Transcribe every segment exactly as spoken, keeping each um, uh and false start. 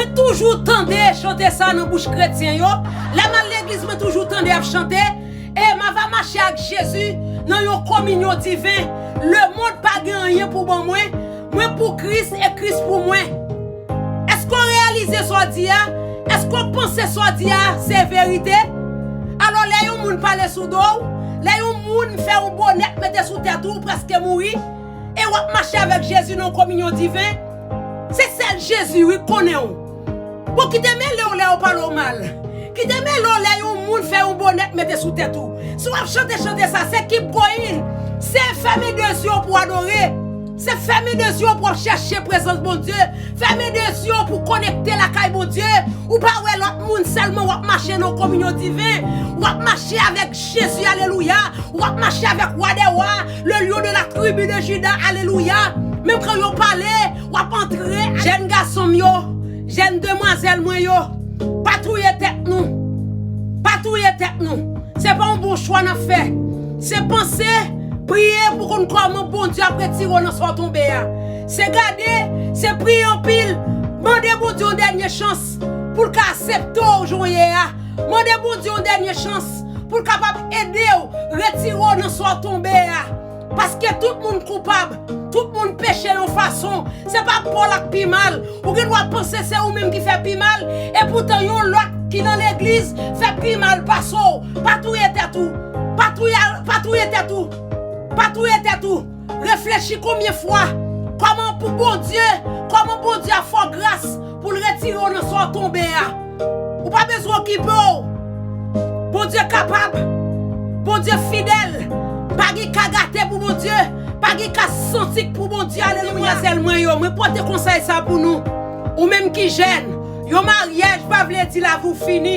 Mwen toujou tande chante sa nan bouch kretyen yo. Lè m al legliz, mwen toujou tande y ap chante. Et ma va mache ak Jezi nan yon kominyon diven. Lemonn pa gen anyen pou ban mwen. Mwen pou Kris e Kris pou mwen. Èske w reyalize sa w di a? Èske w panse sa w di a se verite? Alò, lè yon moun pale sou do w, lè yon moun fè yon bonèt mete sou tèt ou, ou prèske mouri, e w ap mache avèk Jezi nan kominyon diven, se sèl Jezi, wi, k konnen w. Bon, kite mele w lè yo pale w mal. Kite mele w lè yon moun fè yon bonèt mete sou tèt ou. Si w ap chante chante sa, se keep going. Se fèmen de zye w pou w adore. Se fèmen de zye w pou w ap chèche prezans Bondye. Fèmen de zye w pou w konekte lakay Bondye. Ou pa wè lòt moun, sèlman w ap mache nan kominyon diven. W ap mache avèk Jezi, alelouya. W ap mache avèk Wa dè wa, le Lion de la tribu de Juda, alelouya. Menm kan yo pale, w ap antre. Jèn gason m yo, jèn demwazèl mwen yo, pa touye tèt nou. Pa touye tèt nou. Se pa yon bon chwa n ap fè. Se panse, priye pou konn kòman Bondye ap retire w nan sa w tonbe a. Se gade, se priye anpil. Mande Bondye yon dènye chans pou l ka aksepte w jan w ye a. Mande Bondye yon dènye chans pou l kapab ede w retire w nan sa w tonbe a. Paske tout moun koupab, tout moun peche yon fason. Se pa Pòl ak pi mal. Ou gen dwa panse se ou menm ki fè pi mal, epoutan yon lòt ki nan legliz fè pi mal pase w. Pa touye tèt ou. Pa touye, pa touye tèt ou. Pa touye tèt ou. Reflechi konbyen fwa. Kòman pou Bondye, kòman Bondye ap fè w gras pou l retire w nan sa w tonbe a. Ou pa bezwen okipe w. Bondye kapab. Bondye fidèl. Pa gen ka gate pou Bondye. Pa gen ka santi k pou Bondye. Alelouya. Demwazèl mwen yo, mwen pote konsèy sa pou nou. Ou menm ki jèn, yon maryaj pa vle di lavi w fini.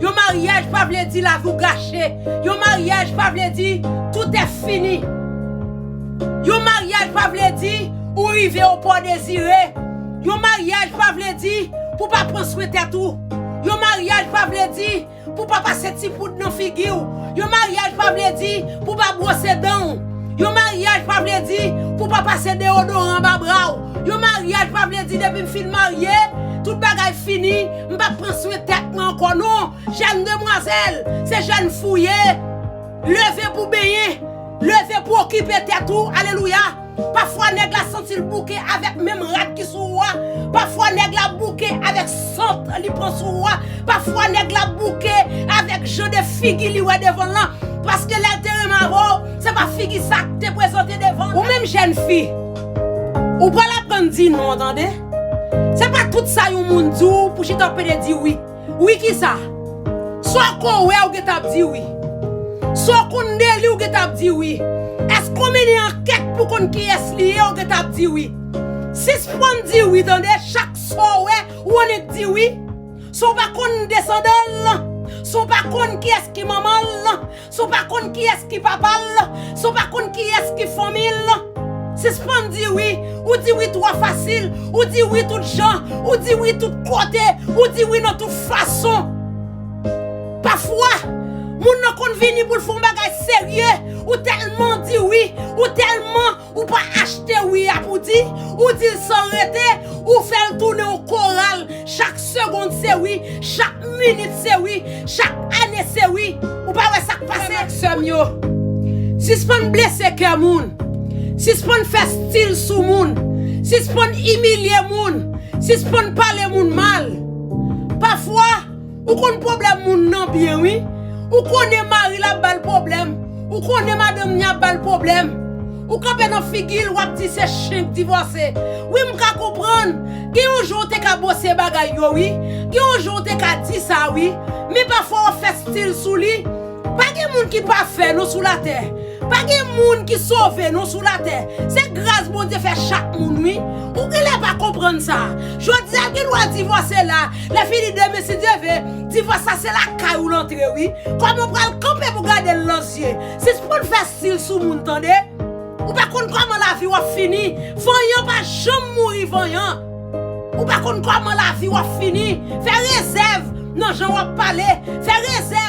Yon maryaj pa vle di lavi w gache. Yon maryaj pa vle di tout est fini. Yon maryaj pa vle di ou rive o pò dezire. Yon maryaj pa vle di pou pa pran swen tèt ou. Yon maryaj pa vle di pou pa pase ti poud nan figi w. Yon maryaj pa vle di pou pa bwose dan w. Yon maryaj pa vle di pou pa pase deyodoran anba bra w. Yon maryaj pa vle di depi m fin marye, tout bagay fini, m p ap pran swen tèt mwen ankò. Non, jèn demwazèl, se jèn fi w ye. Leve pou benyen. Leve pou okipe tèt ou. Alelouya. Pafwa nèg la santi l bouke avèk menm rad ki sou ou a. Pafwa nèg la bouke avèk sant li pran sou ou a. Pafwa nèg la bouke avèk jan de figi li wè devan l lan. Paske lè l te renmen avè w, se pa figi sa k te prezante devan l. Ou menm jèn fi, ou pral aprann di non, tande. Se pa tout sa yon moun di w pou chita w pede di wi. Wi kisa? Sa w ko wè ou gentan ap di wi. Sa w konn de li ou gentan ap di wi. Èske w mennen ankèt pou konn kiyès li ye ou gentan ap di wi. Sispann di wi tande, chak sa w wè ou annik di wi. Sa w pa konn desandan l, sa w pa konn kiyès ki manman l, sa w pa konn kiyès ki papa l, sa w pa konn kiyès ki fanmi l. Sispann di wi. Ou di wi twò fasil. Ou di wi tout jan. Ou di wi tout kote. Ou di wi nan tout fason. Pafwa, moun nan konn vini pou l fè yon bagay serye. Ou tèlman di wi. Ou tèlman ou pa achte wi a pou di. Ou di l san rete. Ou fè l tounen yon koral. Chak segonn se wi, chak minit se wi, chak ane se wi. Ou pa wè sa k pase? Frè m ak sè m yo, sispann blese kè moun. Sispann fè stil sou moun. Sispann imilye moun. Sispann pale moun mal. Pafwa, ou konn pwoblèm moun nan byen wi. Ou konnen mari l ap ba l pwoblèm. Ou konnen madanm ni ap ba l pwoblèm. Ou kanpe nan figi l, w ap di se chen k divòse. Wi, m ka konprann. Gen yon jan w te ka bwose bagay yo, wi. Gen yon jan w te ka di sa, wi. Men pafwa w ap fè stil sou li. Pa gen moun ki pafè, non, sou latè. Pa gen moun ki sove, non, sou latè. Se gras Bondye fè chak moun, wi. Ou genlè pa konprann sa. Jodi a, l gen dwa divòse la. Lè fini demen, si Dye ve, divòs la se lakay ou l antre, wi. Kòman w pral kanpe pou gade l nan zye? Sispann fè stil sou moun, tande. Ou pa konn kòman lavi w ap fini. Vanyan pa janm mouri vanyan. Ou pa konn kòman lavi w ap fini. Fè rezèv nan jan w ap pale. Fè rezèv